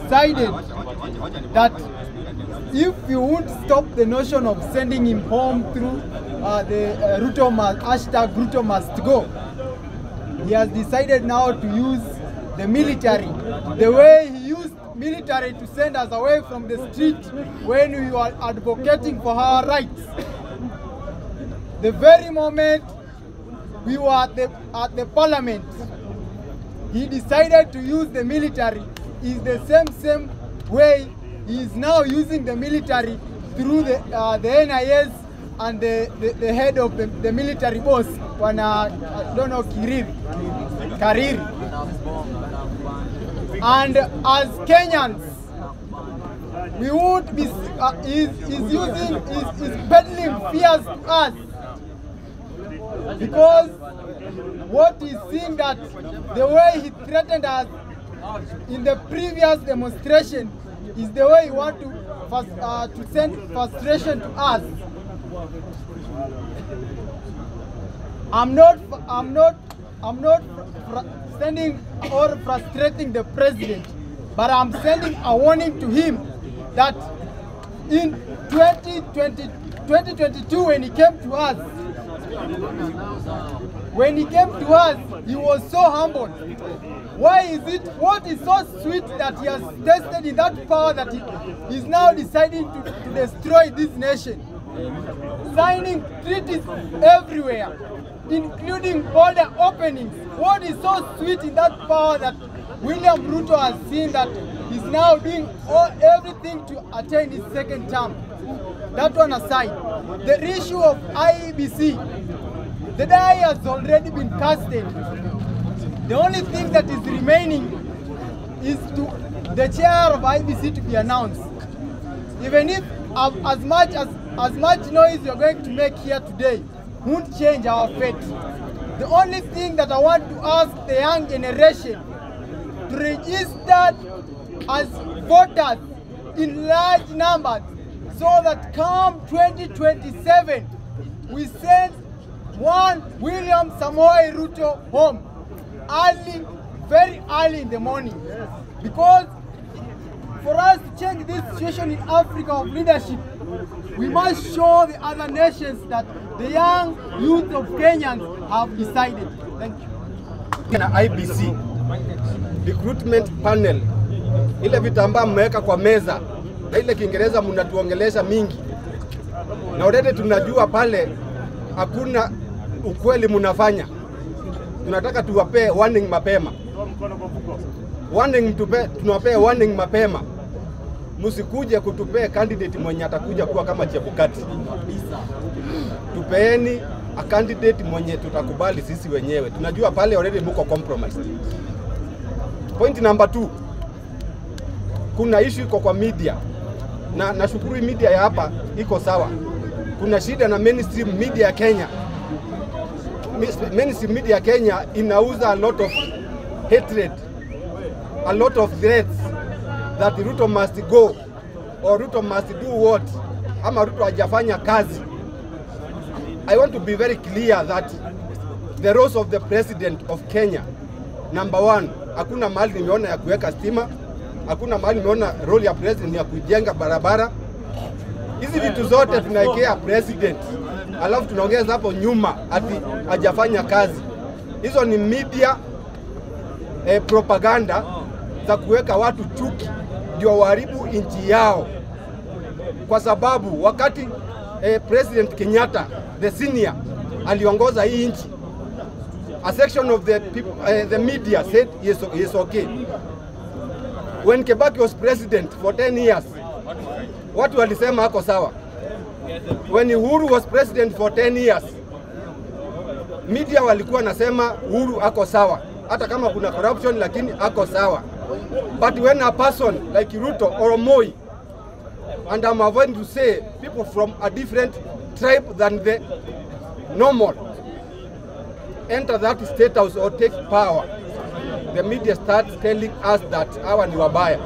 decided that if you won't stop the notion of sending him home through the Ruto must, hashtag Ruto must go, he has decided now to use the military the way he used military to send us away from the street when we were advocating for our rights. The very moment we were at the parliament, he decided to use the military. Is the same way he is now using the military through the NIS and the head of the military boss, Bwana, I don't know, Kariri. And as Kenyans, we would be, is peddling fears to us, because what he's seeing that the way he threatened us in the previous demonstration is the way he wants to send frustration to us. I'm not sending or frustrating the president, but I'm sending a warning to him that in 2022, when he came to us, he was so humble. Why is it, what is so sweet that he has tested in that power that he is now deciding to destroy this nation? Signing treaties everywhere, including border openings. What is so sweet in that power that William Ruto has seen that he's now doing everything to attain his second term? That one aside, the issue of IEBC, the die has already been casted. The only thing that is remaining is to the chair of IEBC to be announced. Even if as much noise you're going to make here today won't change our fate. The only thing that I want to ask the young generation to register as voters in large numbers so that come 2027, we send one William Samoei Ruto home early, very early in the morning. Because for us to change this situation in Africa of leadership, we must show the other nations that the young youth of Kenyans have decided. Thank you. Na IBC recruitment panel, ile vitambaa mmeweka kwa meza na ile Kiingereza mnatuongelesha mingi, na already tunajua pale hakuna ukweli mnafanya. Tunataka tuwapee warning mapema. Warning tunawapee warning mapema. Msikuje kutupee candidate mwenye atakuja kuwa kama Chebukati. Tupeeni a candidate mwenye tutakubali sisi wenyewe. Tunajua pale already mko compromised. Point number 2. Kuna issue iko kwa media. Na nashukuru media ya hapa iko sawa. Kuna shida na mainstream media ya Kenya. Mainstream media ya Kenya inauza a lot of hatred, a lot of threats that Ruto must go or Ruto must do what, ama Ruto hajafanya kazi. I want to be very clear that the roles of the president of Kenya, number 1, hakuna mahali nimeona ya kuweka stima, hakuna mahali nimeona role ya president ya kujenga barabara. Hizi vitu zote tunaekea president, alafu tunaongeza hapo nyuma ati hajafanya kazi. Hizo ni media propaganda za kuweka watu chuki ndio waharibu nchi yao. Kwa sababu wakati President Kenyatta the senior aliongoza hii nchi, a section of the people, the media said yes, yes okay. When Kibaki was president for 10 years, watu walisema ako sawa. When Uhuru was president for 10 years, media walikuwa nasema Uhuru ako sawa, hata kama kuna corruption lakini ako sawa. But when a person like Ruto or Moi, and I'm avoiding to say people from a different tribe than the normal, enter that state house or take power, the media starts telling us that hawa ni wabaya.